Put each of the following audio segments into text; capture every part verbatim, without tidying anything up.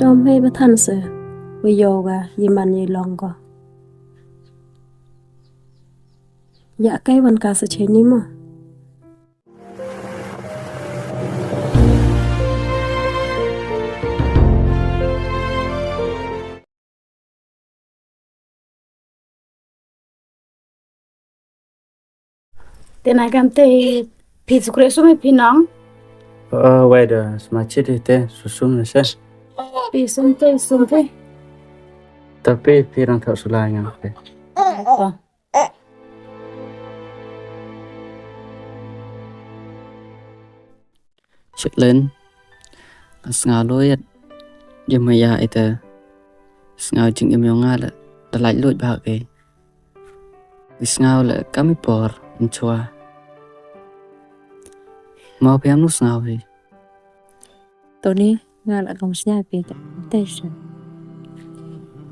Tom hei ba than se, wa yoh ka, yi man yi long ko. Ya kai wan ka sa che ni mo. Te na kam te phi sukre sum phi nong? Oh, wai da, sma chit hi te, su sum na se. Phi sum te, sum te. Tapi phi rang thok sulai ngam te. Oh. Chit len, nga sngaw lo yat, ya maya ita, sngaw jingim yong nga la, da lait lut bha ke. I sngaw la, kam i por, mchwa. Mau phi am nu sngaw hi. Tony, nga la kam snya phi ta, te sha.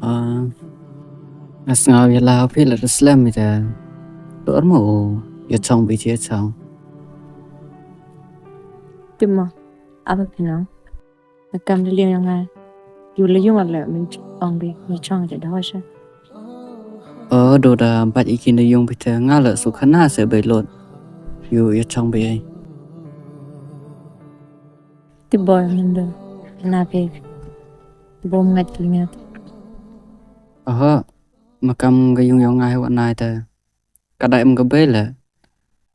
Ah, nga sngaw ya la phi la da slem ita. Lo ar mo, ya chong bi ya chong. Ti mo, apa phi nong? Nga kam da liang yong nga. Yu la yung ala min ong bi, ni chong ja da wa sha. Oh, do da bat i ki na yung bi te nga la su khana se bai lot. Yu ya chong bi ai. Ti boi min do. Na bi. Bom ngat ki ngat. Aha, ma kam ka yung yong nga he wa nai te. Ka dai em ka bai la.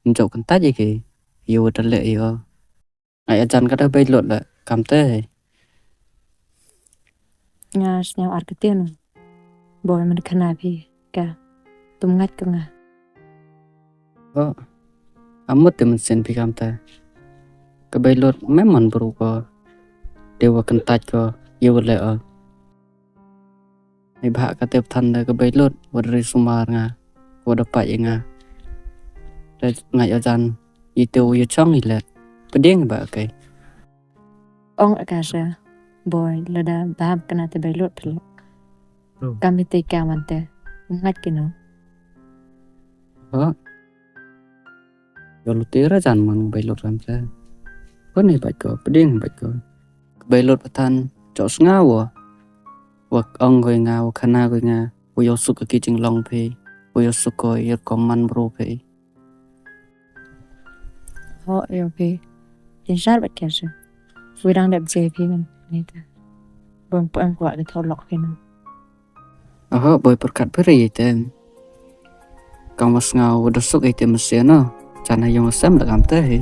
Mjok kan ta ji ki. Yu wa ta le yu. Nga ya jan ka da bai lot la, kam te. Nga sñiaw ar ka tien. Boi man khana phi ka. Tum ngat ka nga. Oh. Amut te man sen phi kam te. Ka bai lot me man bru ko. Te wa kan tat ko, ye wa le o. Ni bha ka tep than da ka bai lot, wa da ri sumar nga, wa da pat ya nga. Da nga ya jan, i te u ya chong i le. Pdiang ba kai. Ong akasha, boi, lada bam kena te bai lot phi le. Kam i te ka man te, ngat ki no. Ha? Yo lu te ra jan man bai lot ram te. Ko ni bat ko, pdiang bat ko. Bai lot pathan, chok snga wo. Wa ong koi nga, wa khana koi nga, wa yo suk ki jinglong phi, wa yo suk koi, yo kom man bru phi. Ho, yo phi. Tin sar bat kya se. Wi dang dep je phi man, ni ta. Bom pu em kwah de tholok phi na. Oho, boi pyrkhat phi re te. Kam wa sngaw wa da suk i te masian no. Chan ha yung sam da kam te hi.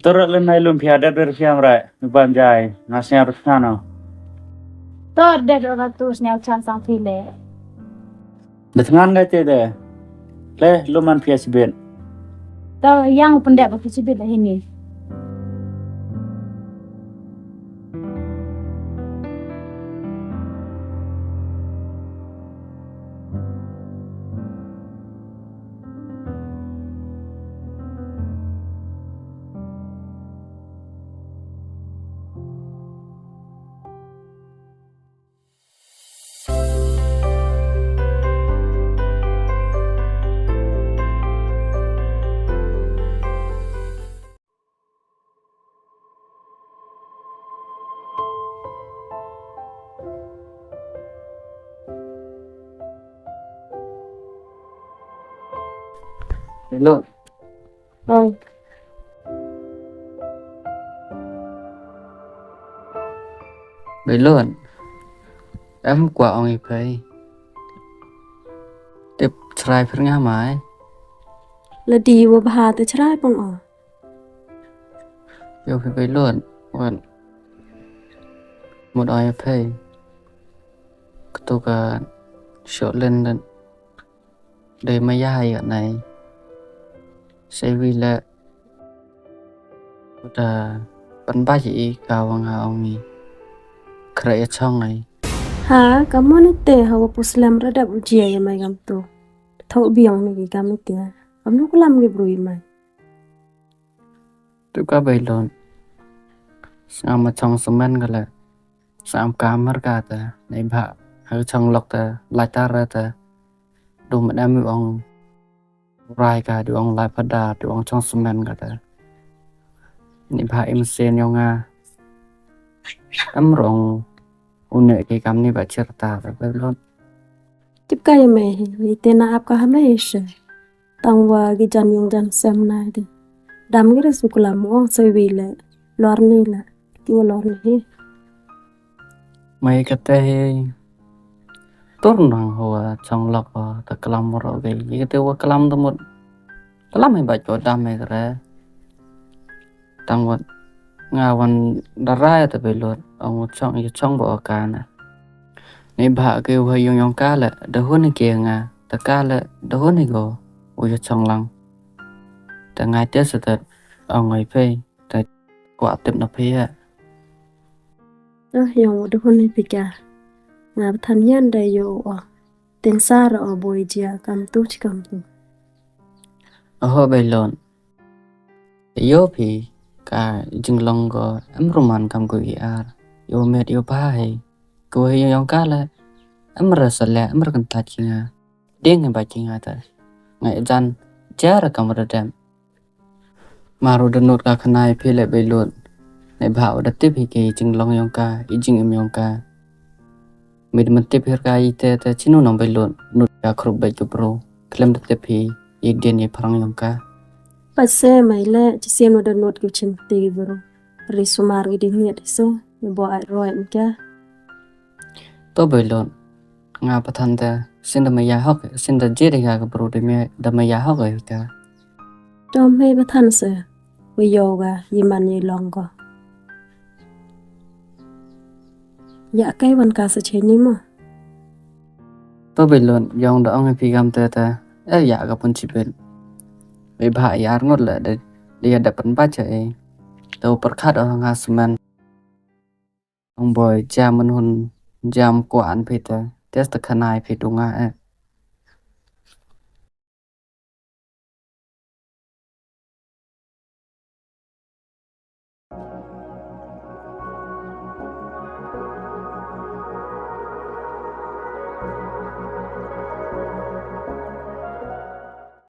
Tara le nai lum phi adat ber phi amrai, mi ban jai, nga sñiaw rus nano. Tor de do ratu sñiaw chan sang phi le. Da thngan ngai te de. Le, luman phi a sibit. Tor yang pun de ba phi sibit la hini. Hello. Oi. Bailon. Em kwah ong i phai. Tip chrai phir nga mai. La di wa bha te chrai pong o. Yo phi Bailon. Wan. Mut ong i phai. Katu ka shok len dan. Dei maya ya nai. Sewi le. Uta pan ba i ka wa nga ong i. Kra ya chong ai. Ha, ka mo ni te ha wa puslem radap u jia ya mai kam tu. Tho biang ni ki kam ni te. Kam nu kulam ki brui mai. Tu ka bai lon. Sngam ma chong semen ka le. Sngam ka mar ka ta. Nei bha. Ha chong lok ta. Lai tar ta. Du ma dam ong. Rai ka du ong lai pada, du ong chong semen ka ta. Ni bha im sen yong nga. Am rong une ki kam ni ba chir ta ta ba lon. Tip ka i me hi, i te na ap ka ha me i she. Tang wa ki jan yong jan sem na di. Dam ki re su kulam ong se wi le. Lor ni le. Ki wa lor ni hi. Mai ka te hi. Tur nang ho wa chong lok wa ta kalam wa ro ge. Ye te wa kalam ta mut. Kalam hi ba cho dam hi kre. Tang wat nga wan da rai ta be lot. Ong wa chong ye chong ba ka na. Ni bha ke wa yong yong ka le da hun ke nga. Ta ka le da hun ko. Wa ye chong lang. Ta ngai te sa ta ong ngai phe. Ta kwa tip na phe ha. Oh, yong wa da hun hi pika. Nga ba than yan da yo o. Tin sa ra o boi jia kam tu chi kam tu. Oho bai lon. Yo phi ka jinglong ko em ruman kam ko i ar. Yo met yo pa hai. Ko hi yong ka le. Em ra sa le em ra kan ta chi nga. Ding ba chi nga ta. Ngai jan jar kam ra dem. Maru da not ka khanai phi le bai lut. Nei bha da tip hi ki jinglong yong ka, i jingim yong ka. Mit man tip hi ka i te te chinu nong bai lut. Not ka khrup bai ka bro. Klem da tip hi i den i phrang yong ka. Pat se mai le chi sien da not ki chin ti bro. Ri sumar i di miet so. Ni bo ai roi mi ka. To bai lon. Nga pathan te sin da maya hok, sin da jit ka ka bru de me da maya hok ka. To me pathan se. Wi yo ga yi man yi long ko. Ya kai wan ka sa che ni mo. To bai lon yong da ong phi gam te te. E ya ka pun chibet. Wi bha ya ar ngot le de. Dia da pan ba che e. To perkhat o nga semen. Ong boi, jam man hun, jam ko an phi te, tes te khanai phi tu nga e.